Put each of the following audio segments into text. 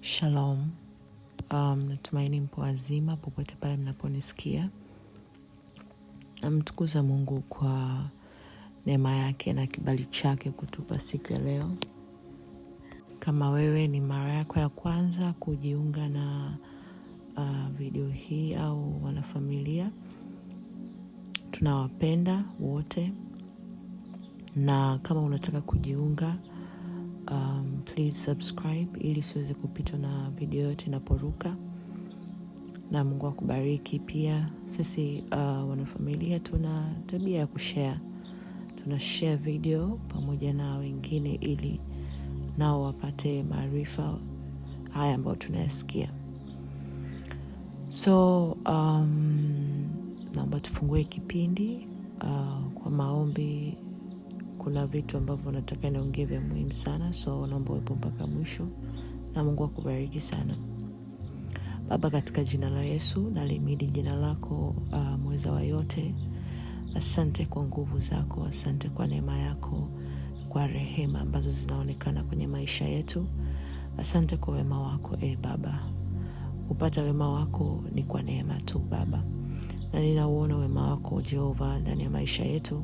Shalom. Natumaini mpo wazima popote pale mnaponisikia. Namtukuza Mungu kwa neema yake na kibali chake kutupa siku ya leo. Kama wewe ni mara yako ya kwanza kujiunga na video hii au wanafamilia, tunawapenda wote, na kama unataka kujiunga please subscribe ili siweze kupitwa na video yote inaporuka, na Mungu akubariki pia. Sisi wanafamilia tuna tabia ya kushare, tuna share video pamoja na wengine ili nao wapate maarifa haya ambayo tunayasikia. So naomba tufungue kipindi kwa maombi. Kuna vitu ambavyo nataka niongee vya muhimu sana, so naomba uwepo mpaka mwisho na Mungu akubariki sana. Baba, katika jina la Yesu nalimidi jina lako, mweza wa yote. Asante kwa nguvu zako, asante kwa neema yako, kwa rehema ambazo zinaonekana kwenye maisha yetu. Asante kwa wema wako, e Baba. Kupata wema wako ni kwa neema tu Baba, na ninauona wema wako Jehova ndani ya maisha yetu,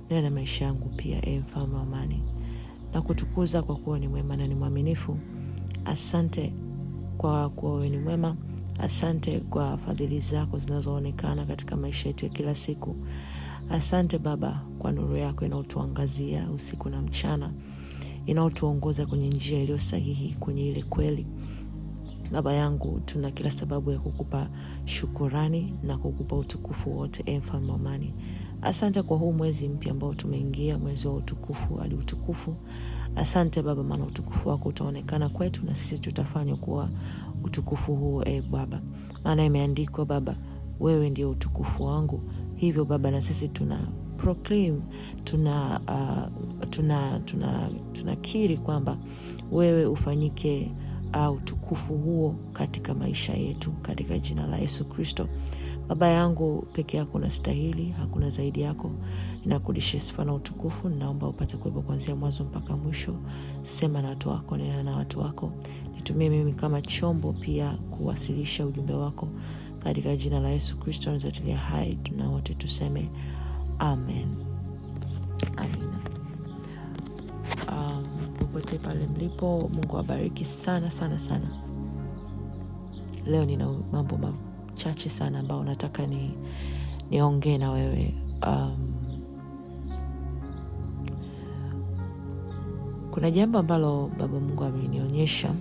ndani ya maisha yangu pia, e mfalme wa amani. Na kutukuza kwa kuwa ni mwema na ni mwaminifu. Asante kwa kuwa wewe ni mwema. Asante kwa fadhili zako zinazoonekana katika maisha yetu ya kila siku. Asante Baba kwa nuru yako inayotuangazia usiku na mchana, inayotuongoza kwenye njia iliyo sahihi, kwenye ile kweli. Baba yangu, tuna kila sababu ya kukupa shukurani na kukupa utukufu wote, e mfalme wa amani. Asante kwa huu mwezi mpya ambao tumeingia, mwezi wa utukufu hadi utukufu. Asante Baba, maana utukufu wako utaonekana kwetu na sisi tutafanywa kuwa utukufu huo, e Baba, maana imeandikwa Baba, wewe ndio utukufu wangu. Hivyo Baba, na sisi tuna proclaim, tuna tunakiri kwamba wewe ufanyike utukufu huo katika maisha yetu, katika jina la Yesu Kristo. Baba yangu, peke yako unastahili, hakuna zaidi yako. Ninakurudishia sifa na utukufu. Ninaomba upate kuwepo kuanzia mwanzo mpaka mwisho. Sema na watu wako, nena na watu wako, nitumie mimi kama chombo pia kuwasilisha ujumbe wako, katika jina la Yesu Kristo nzatilia hai, tuna wote tuseme amen. Amina. Popote pale mlipo, Mungu awabariki sana sana sana. Leo nina mambo machache sana ambao nataka niongee na wewe. Kuna jambo ambalo Baba Mungu amenionyesha,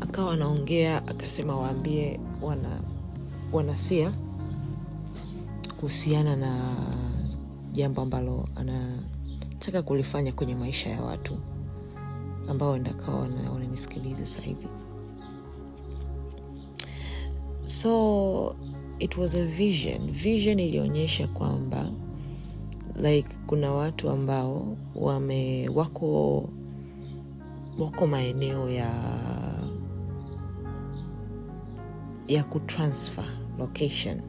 akawa anaongea akasema waambie wanasia kuhusiana na jambo ambalo anataka kulifanya kwenye maisha ya watu ambao ndakawa wananisikiliza sasa hivi. So it was a vision. Vision ilionyesha kwamba like kuna watu ambao wako maeneo ya kutransfer location.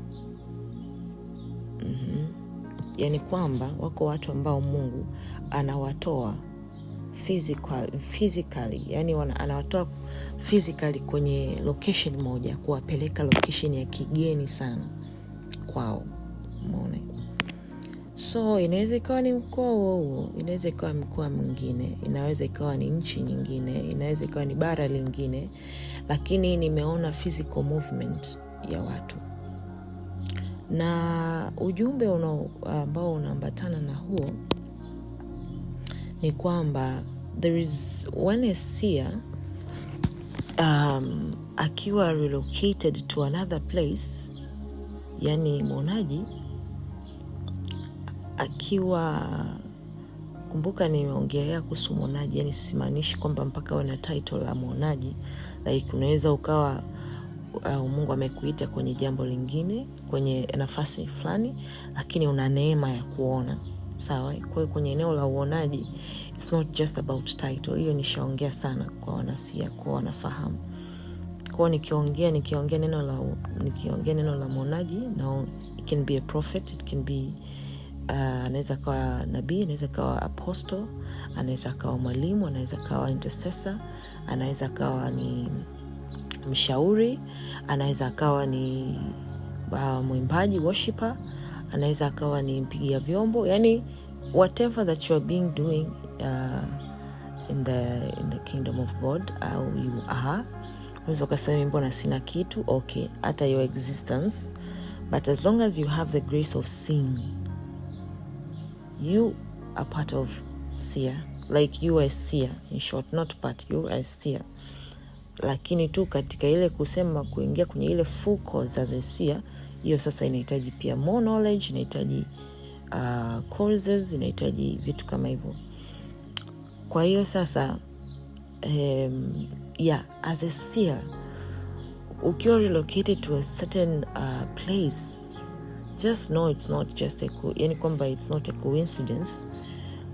Yani kwamba wako watu ambao Mungu anawatoa physically, yani anawatoa physically kwenye location moja kuwapeleka location ya kigeni sana kwao. Umeona? So inaweza ikawa ni mkoa huo huo, inaweza ikawa mkoa mwingine, inaweza ikawa ni nchi nyingine, inaweza ikawa ni bara lingine, lakini nimeona physical movement ya watu. Na ujumbe ambao unaambatana na huo ni kwamba there is one seer, akiwa relocated to another place, yani mwonaji akiwa, kumbuka nimeongelea kuhusu mwonaji, yani simaanishi kwamba mpaka uwe na title la mwonaji. Like unaweza ukawa Mungu amekuita kwenye jambo lingine, kwenye nafasi fulani, lakini una neema ya kuona. Sawa? Kwa hiyo kwenye eneo la uonaji it's not just about title. Hiyo nishaongea sana kwa wanasia, kwa wanafahamu. Kwa hiyo nikiongea neno la mwonaji, now it can be a prophet, it can be Anaweza kawa nabii, anaweza kawa apostle, anaweza kawa mwalimu, anaweza kawa intercessor, anaweza kawa ni mshauri, anaweza akawa ni mwimbaji worshiper, anaweza akawa ni mpigia vyombo, yani whatever that you are being doing in the kingdom of God, au you are. Unaweza ukasema mbona sina kitu? Okay, hata your existence, but as long as you have the grace of seeing, you are part of seer, like you are a seer in short, not part, you are a seer. Lakini tu katika ile kusema kuingia kwenye ile full course as a seer, hiyo sasa inahitaji pia more knowledge, inahitaji courses, inahitaji vitu kama hivyo. Kwa hiyo sasa yeah, as a seer ukiwa relocated to a certain place, just know it's not just a yani kwamba it's not a coincidence.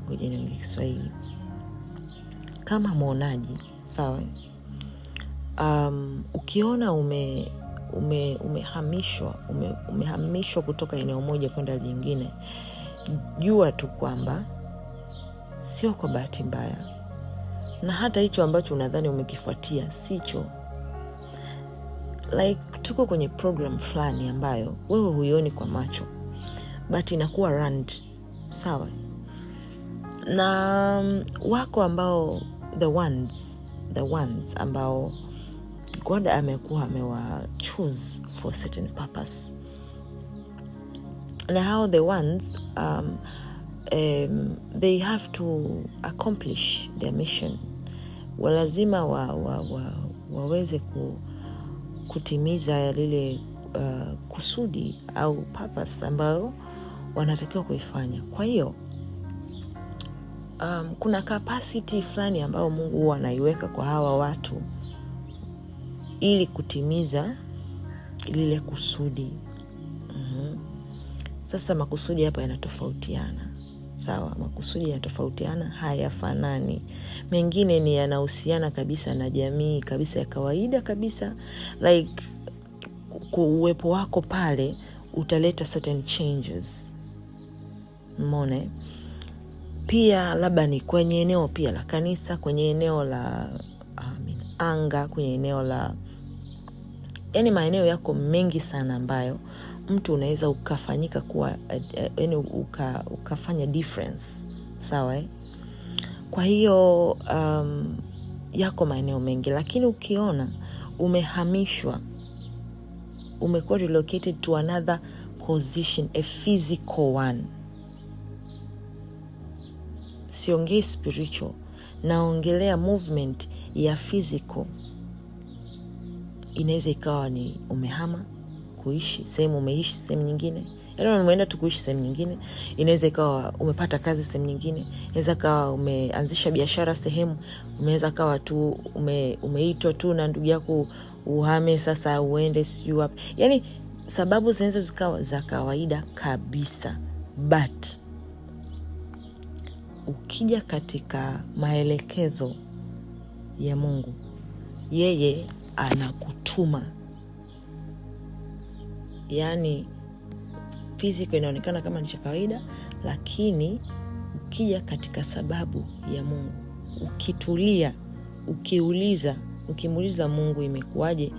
Ngoja niongee Kiswahili kama mwonaji, sawa? Ukiona umehamishwa kutoka eneo moja kwenda lingine, jua tu kwamba sio kwa bahati mbaya, na hata hicho ambacho unadhani umekifuatia sicho. Like tuko kwenye program fulani ambayo wewe huioni kwa macho, but inakuwa rand, sawa? Na wako ambao the ones ambao God amekuwa amewa choose for certain purpose, na how the ones they have to accomplish their mission. Walazima waweze kutimiza lile kusudi au purpose ambayo wanatakiwa kuifanya. Kwa hiyo kuna capacity fulani ambayo Mungu huwa anaiweka kwa hawa watu ili kutimiza lile kusudi. Sasa makusudi hapa yanatofautiana. Sawa, makusudi yanatofautiana, hayafanani. Mengine ni yanahusiana kabisa na jamii kabisa ya kawaida kabisa, like uwepo wako pale utaleta certain changes. Umeona? Pia labda ni kwenye eneo pia la kanisa, kwenye eneo la anga, kwenye eneo la, yani maeneo yako mengi sana ambayo mtu unaweza ukafanyika kuwa, yani ukafanya difference, sawa eh? Kwa hiyo yako maeneo mengi, lakini ukiona umehamishwa, umekuwa relocated to another position, a physical one. Siongei spiritual, naongelea movement ya physical. Inaweza ikawa ni umehama kuishi sehemu, umeishi sehemu nyingine, yaani umeenda tu kuishi sehemu nyingine. Inaweza ikawa umepata kazi sehemu nyingine, inaweza ikawa umeanzisha biashara sehemu, umeweza ikawa tu umeitwa tu na ndugu yako uhame sasa uende sijui wapi. Yaani sababu zinaweza zikawa za kawaida kabisa, but ukija katika maelekezo ya Mungu, yeye anakutuma. Yaani physical inaonekana kama ni cha kawaida, lakini ukija katika sababu ya Mungu, ukitulia, ukiuliza, ukimuuliza Mungu imekuwaje,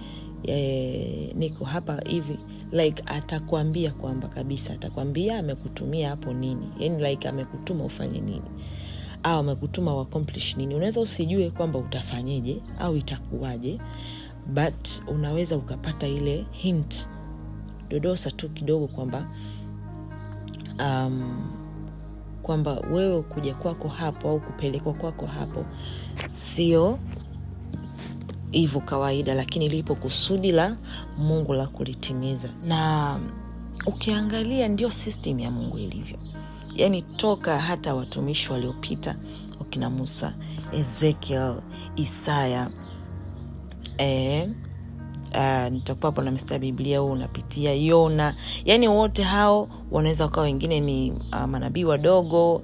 niko hapa hivi, like atakwambia kwamba kabisa, atakwambia amekutumia hapo nini, yani like amekutuma ufanye nini au amekutuma uaccomplish nini. Unaweza usijue kwamba utafanyeje au itakuwaje, but unaweza ukapata ile hint, dodosa tu kidogo kwamba kwamba wewe kuja kwako hapo au kupelekwa kwako hapo sio hivyo kawaida, lakini lipo kusudi la Mungu la kulitimiza. Na ukiangalia ndio system ya Mungu ilivyo, yani toka hata watumishi waliopita, wakina Musa, Ezekiel, Isaya, nitakupa hapo na mstari Biblia huu unapitia, Yona, yani wote hao wanaweza wakawa wengine ni manabii wadogo,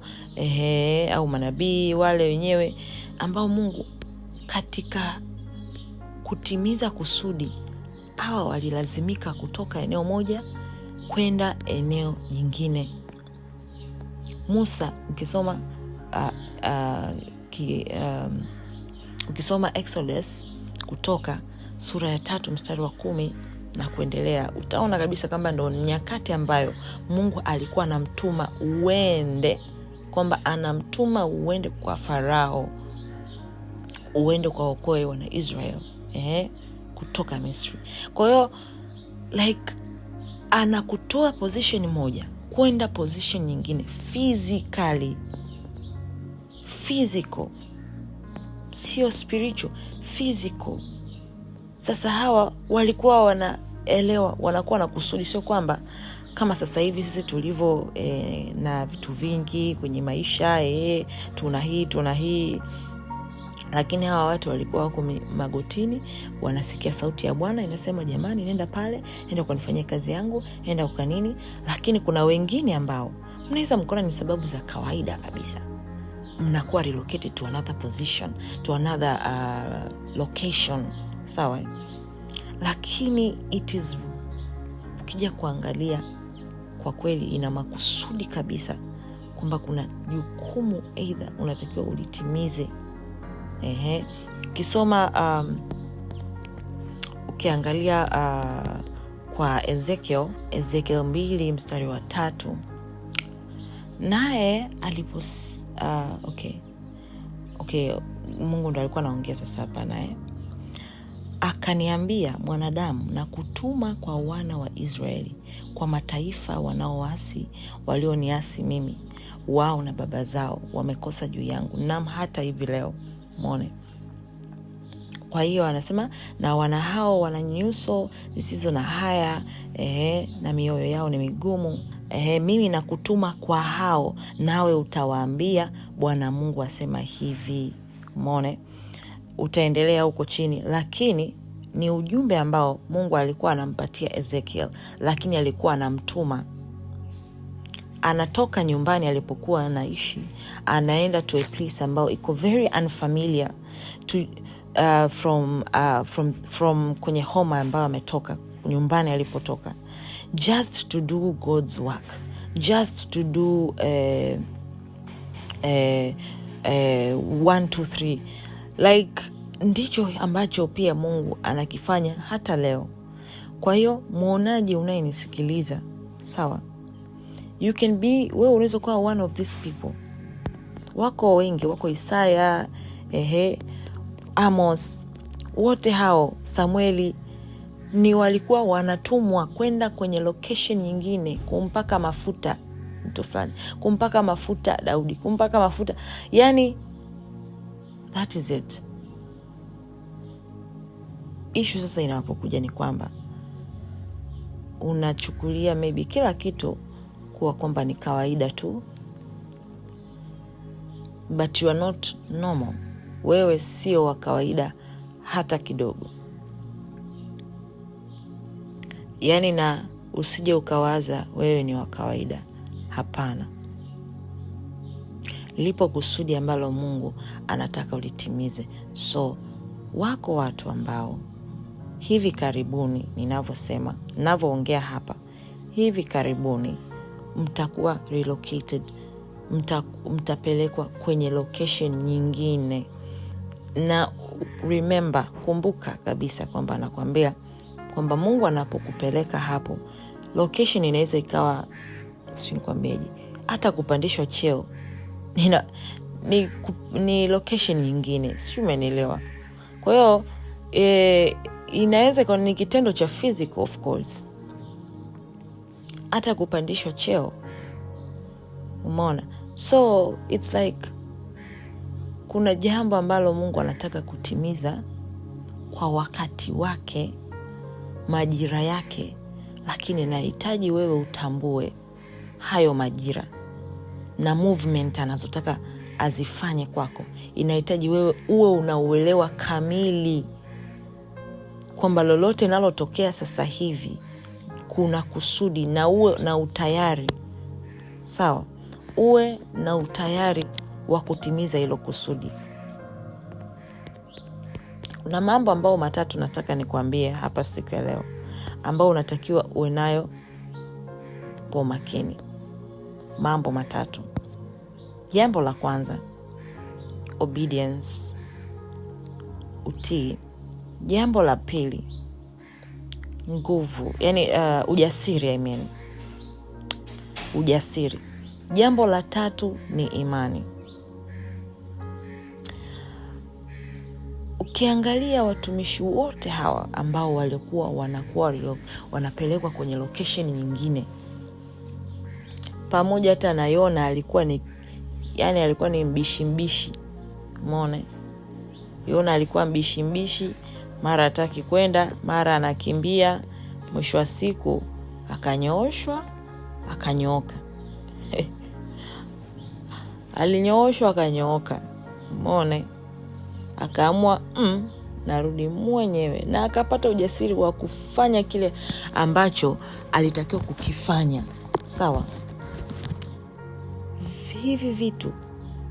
au manabii wale wenyewe ambao Mungu katika kutimiza kusudi hawa walilazimika kutoka eneo moja kwenda eneo jingine. Musa ukisoma ukisoma Exodus, Kutoka sura ya 3 mstari wa 10 na kuendelea, utaona kabisa kwamba ndo nyakati ambayo Mungu alikuwa anamtuma uende, kwamba anamtuma uende kwa Farao, uende kwa okoe wana Israel kutoka Misri. Kwa hiyo like anakutoa position moja kwenda position nyingine physically, physical, sio spiritual, physical. Sasa hawa walikuwa wanaelewa, wanakuwa na kusudi, sio kwamba kama sasa hivi sisi tulivyo na vitu vingi kwenye maisha, tuna hii tuna hii. Lakini hawa watu walikuwa wako magotini, wanasikia sauti ya Bwana inasema, jamani, nenda pale, nenda ukanifanyia kazi yangu, nenda ukanini. Lakini kuna wengine ambao mnaweza mkaona ni sababu za kawaida kabisa, mnakuwa relocated to another position, to another location, sawa? Lakini it is, ukija kuangalia kwa kweli ina makusudi kabisa kwamba kuna jukumu either unatakiwa ulitimize. Ukisoma ukiangalia kwa Ezekiel 2 mstari wa 3, naye alipo okay, Mungu ndo alikuwa anaongea sasa hapa naye. Akaniambia, mwanadamu, na kutuma kwa wana wa Israeli, kwa mataifa wanaoasi, walioniasi mimi, wao na baba zao wamekosa juu yangu, naam hata hivi leo. Muone. Kwa hiyo anasema, na wana hao wana nyuso zisizo na haya, na mioyo yao ni migumu. Mimi nakutuma kwa hao, nawe utawaambia Bwana Mungu asema hivi. Muone. Utaendelea huko chini, lakini ni ujumbe ambao Mungu alikuwa anampatia Ezekiel, lakini alikuwa anamtuma. Anatoka nyumbani alipokuwa anaishi, anaenda to a place ambao iko very unfamiliar to, from kwenye homa ambayo ametoka, nyumbani alipotoka, just to do God's work, just to do 1, 2, 3. Like ndicho ambacho pia Mungu anakifanya hata leo. Kwa hiyo muonaji unayenisikiliza, sawa, you can be, wewe unaweza kuwa one of these people. Wako wengi, wako Isaya, Amos, wote hao, Samueli, ni walikuwa wanatumwa kwenda kwenye location nyingine kumpaka mafuta mtu fulani, kumpaka mafuta Daudi, kumpaka mafuta. Yani that is it. Issue sasa inapokuja ni kwamba unachukulia maybe kila kitu kuwa kwamba ni kawaida tu, but you are not normal. Wewe sio wa kawaida hata kidogo. Yani, na usije ukawaza wewe ni wa kawaida. Hapana. Lipo kusudi ambalo Mungu anataka ulitimize. So wako watu ambao hivi karibuni, ninavyosema, ninavyoongea hapa, hivi karibuni mtakuwa relocated, mtapelekwa kwenye location nyingine. Na remember, kumbuka kabisa kwamba nakwambia kwamba Mungu anapokupeleka hapo, location inaweza ikawa, si nikwambieje, hata kupandishwa cheo ni location nyingine, si umenielewa? Kwa hiyo inaweza kuwa ni kitendo cha physical, of course, hata kupandishwa cheo, umeona? So it's like kuna jambo ambalo Mungu anataka kutimiza kwa wakati wake, majira yake, lakini nahitaji wewe utambue hayo majira na movement anazotaka azifanye kwako. Inahitaji wewe uwe unauelewa kamili kwamba lolote linalotokea sasa hivi kuna kusudi, na uwe na utayari, sawa? Uwe na utayari wa kutimiza hilo kusudi. Kuna mambo ambayo matatu nataka nikwambie hapa siku ya leo, ambao unatakiwa uwe nayo kwa umakini. Mambo matatu. Jambo la kwanza, obedience, utii. Jambo la pili, nguvu, yani ujasiri, ujasiri. Jambo la tatu ni imani. Ukiangalia watumishi wote hawa ambao walikuwa wanakuwa wanapelekwa kwenye location nyingine, pamoja hata na Yona alikuwa ni, yani alikuwa ni mbishi mbishi. Umeona? Yona alikuwa mbishi mbishi, mara hataki kwenda, mara anakimbia, mwisho wa siku akanyooshwa, akanyooka. Alinyooshwa akanyooka. Umeona? Akaamua narudi mwenyewe, na akapata ujasiri wa kufanya kile ambacho alitakiwa kukifanya. Sawa? Hivi vitu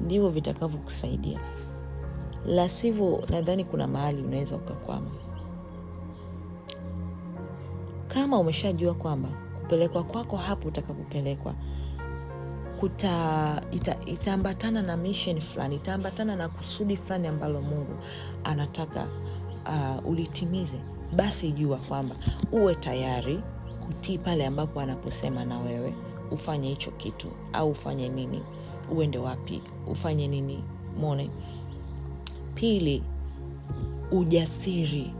ndivyo vitakavyokusaidia. La sivyo nadhani kuna mahali unaweza ukakwama. Kama umeshajua kwamba kupelekwa kwako hapo utakapopelekwa itaambatana na mission fulani, itaambatana na kusudi fulani ambalo Mungu anataka ulitimize, basi jua kwamba uwe tayari kutii pale ambapo anaposema na wewe ufanye hicho kitu, au ufanye nini, uende wapi, ufanye nini. Muone. Pili, ujasiri.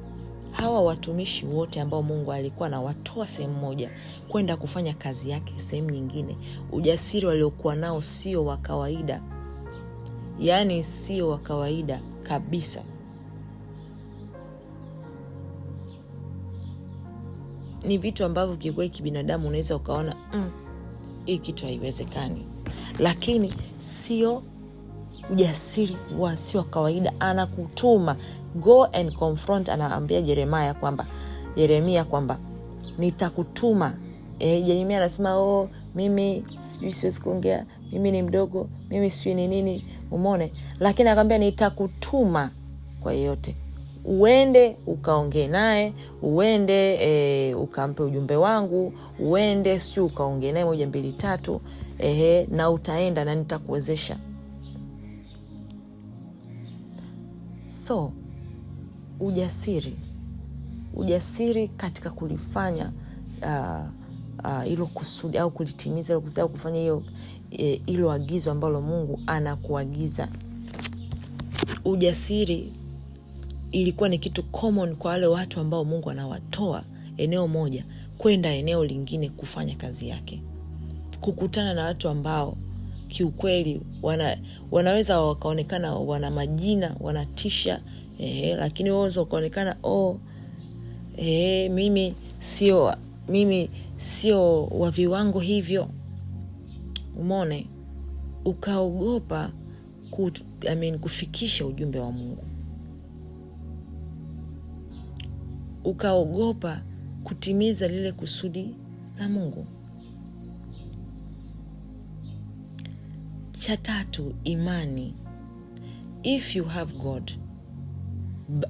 Hawa watumishi wote ambao Mungu alikuwa anawatoa sehemu moja kwenda kufanya kazi yake sehemu nyingine, ujasiri waliokuwa nao sio wa kawaida. Yaani sio wa kawaida kabisa. Ni vitu ambavyo kikweli kibinadamu unaweza ukaona hii kitu haiwezekani, lakini sio ujasiri wa sio kawaida. Anakutuma go and confront. Anaambia Yeremia kwamba nitakutuma. Yeremia anasema mimi sijui, siwezi kuongea, mimi ni mdogo, mimi sijui ni nini, umeone. Lakini akamwambia nitakutuma kwa yeyote, uende ukaongee naye, uende ukampe ujumbe wangu, uende sijui ukaongee naye 1 2 3, na utaenda na nitakuwezesha. So ujasiri katika kulifanya hilo kusudi au kulitimiza hilo kusudi au kufanya hiyo hilo agizo ambalo Mungu anakuagiza. Ujasiri ilikuwa ni kitu common kwa wale watu ambao Mungu anawatoa eneo moja kwenda eneo lingine kufanya kazi yake, kukutana na watu ambao kiukweli wanaweza wakaonekana wana majina, wanatisha, lakini wao wakaonekana mimi sio wa viwango hivyo. Umeone? Ukaogopa kufikisha ujumbe wa Mungu, ukaogopa kutimiza lile kusudi la Mungu. Cha tatu, imani. If you have God,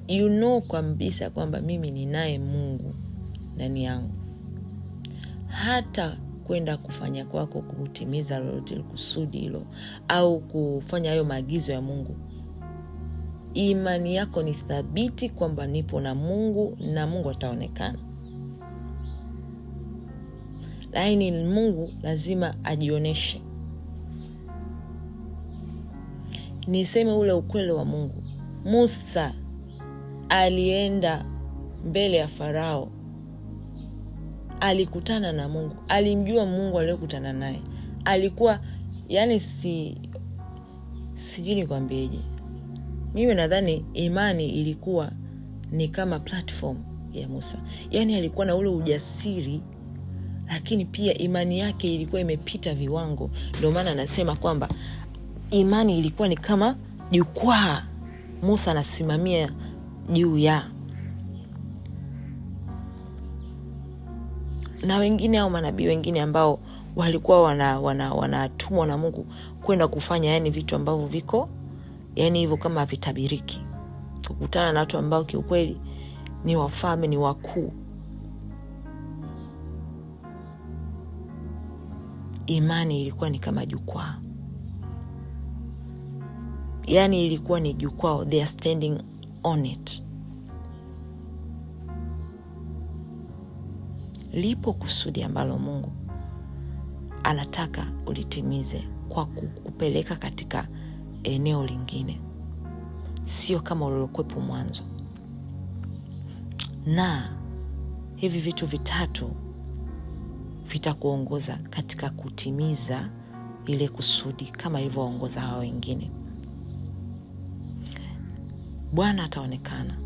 you know kabisa kwamba mimi ninaye Mungu ndani yangu. Hata kwenda kufanya kwako kutimiza lolote kusudi hilo au kufanya hayo maagizo ya Mungu, imani yako ni thabiti kwamba nipo na Mungu na Mungu ataonekana. Lakini Mungu lazima ajioneshe. Niseme ule ukweli wa Mungu. Musa alienda mbele ya Farao, alikutana na Mungu, alimjua Mungu aliyokutana naye. Alikuwa yani, sijui nikwambieje. Mimi nadhani imani ilikuwa ni kama platform ya Musa. Yani alikuwa na ule ujasiri, lakini pia imani yake ilikuwa imepita viwango. Ndio maana anasema kwamba imani ilikuwa ni kama jukwaa Musa anasimamia juu ya. Na wengine au manabii wengine ambao walikuwa wanatumwa na Mungu kwenda kufanya yani vitu ambavyo viko yani hivyo kama vitabiriki, kukutana na watu ambao kiukweli ni wafalme, ni wakuu. Imani ilikuwa ni kama jukwaa. Yani ilikuwa ni jukwaa, they are standing on it. Lipo kusudi ambalo Mungu anataka ulitimize kwa kukupeleka katika eneo lingine, sio kama ulilokuwepo mwanzo. Na hivi vitu vitatu vitakuongoza katika kutimiza ile kusudi kama ilivyoongoza hawa wengine. Bwana ataonekana,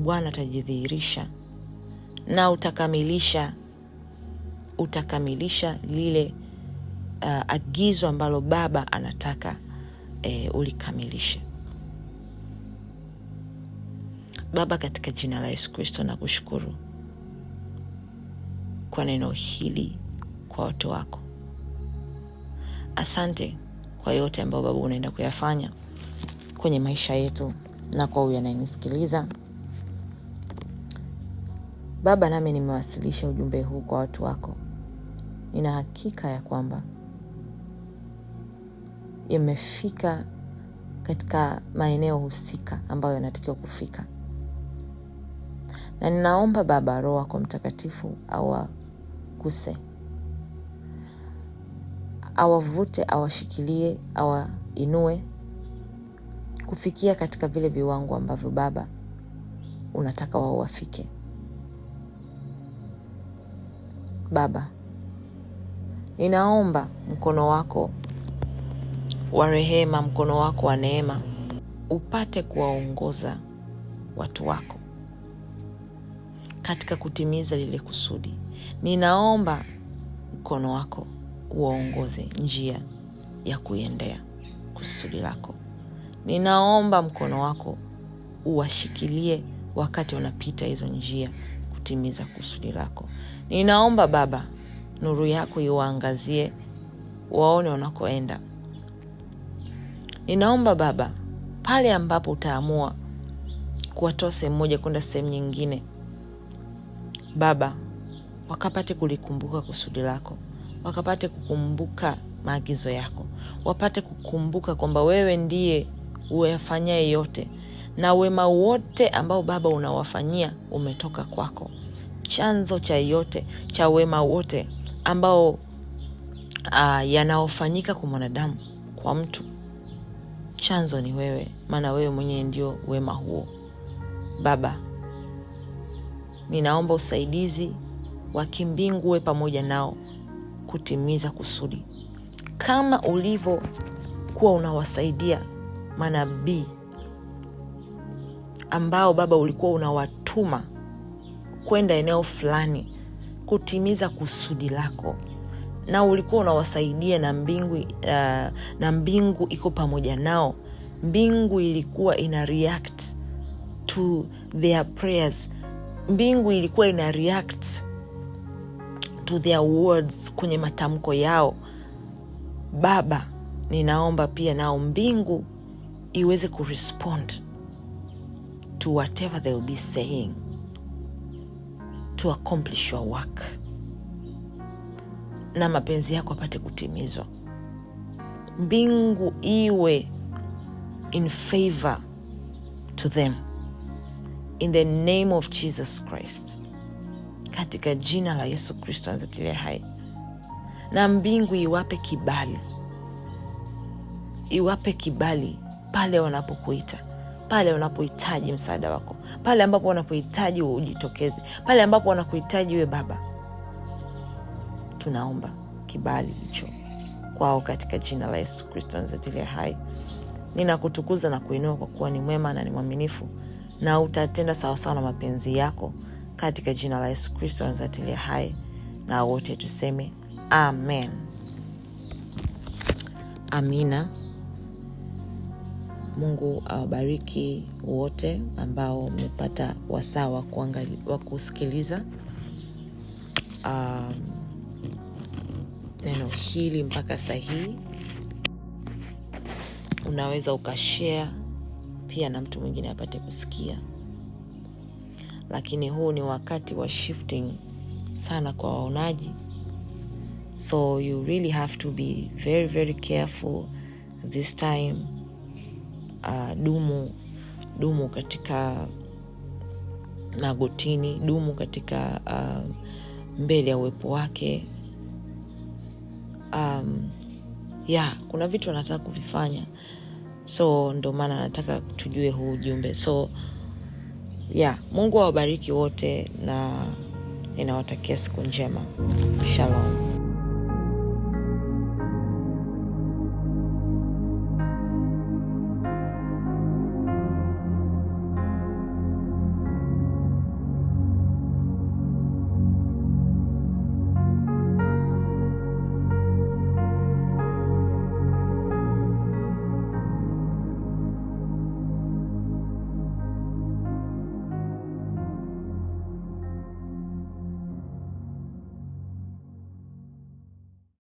Bwana atajidhihirisha, na utakamilisha lile agizo ambalo Baba anataka ulikamilishe. Baba, katika jina la Yesu Kristo nakushukuru kwa neno hili kwa watu wako. Asante kwa yote ambayo Baba unaenda kuyafanya kwenye maisha yetu na kwa huyu anayenisikiliza. Baba, nami nimewasilisha ujumbe huu kwa watu wako. Nina hakika ya kwamba imefika katika maeneo husika ambayo yanatakiwa kufika. Na ninaomba Baba, Roho wako Mtakatifu awaguse, awavute, awashikilie, awainue kufikia katika vile viwango ambavyo Baba unataka wao wafike. Baba, ninaomba mkono wako wa rehema, mkono wako wa neema upate kuwaongoza watu wako katika kutimiza lile kusudi. Ninaomba mkono wako uwaongoze njia ya kuiendea kusudi lako. Ninaomba mkono wako uwashikilie wakati wanapita hizo njia kutimiza kusudi lako. Ninaomba Baba, nuru yako iwaangazie, waone wanakoenda. Ninaomba Baba, pale ambapo utaamua kuwatoa sehemu moja kwenda sehemu nyingine, Baba, wakapate kulikumbuka kusudi lako, wakapate kukumbuka maagizo yako, wapate kukumbuka kwamba wewe ndiye uyafanyaye yote, na wema wote ambao Baba unawafanyia umetoka kwako. Chanzo cha yote, cha wema wote ambao yanaofanyika kwa mwanadamu, kwa mtu, chanzo ni wewe, maana wewe mwenyewe ndio wema huo. Baba, ninaomba usaidizi wa kimbingu uwe pamoja nao kutimiza kusudi, kama ulivyokuwa unawasaidia manabii ambao Baba ulikuwa unawatuma kwenda eneo fulani kutimiza kusudi lako, na ulikuwa unawasaidia na mbingu, na mbingu iko pamoja nao. Mbingu ilikuwa ina react to their prayers. Mbingu ilikuwa ina react to their words, kwenye matamko yao. Baba, ninaomba pia nao mbingu iweze kurespond to whatever they will be saying to accomplish your work, na mapenzi yako apate kutimizwa. Mbingu iwe in favor to them in the name of Jesus Christ, katika jina la Yesu Kristo anzatilia hai. Na mbingu iwape kibali, iwape kibali pale wanapokuita, pale wanapohitaji msaada wako, pale ambapo wanapohitaji ujitokeze, pale ambapo wanakuhitaji we Baba. Tunaomba kibali hicho kwao katika jina la Yesu Kristo anzatilia hai. Ninakutukuza na kuinua kwa kuwa ni mwema na ni mwaminifu, na utatenda sawasawa na mapenzi yako katika jina la Yesu Kristo anzatilia hai. Na wote tuseme amen. Amina. Mungu awabariki wote ambao mmepata wasaa wa kusikiliza neno hili mpaka sahihi. Unaweza ukashare pia na mtu mwingine apate kusikia. Lakini huu ni wakati wa shifting sana kwa waonaji, so you really have to be very very careful this time. Dumu dumu katika magotini, dumu katika mbele ya uwepo wake. Ya kuna vitu anataka kuvifanya, so ndo maana anataka tujue huu ujumbe. So yeah, Mungu awabariki wote na ninawatakia siku njema. Shalom.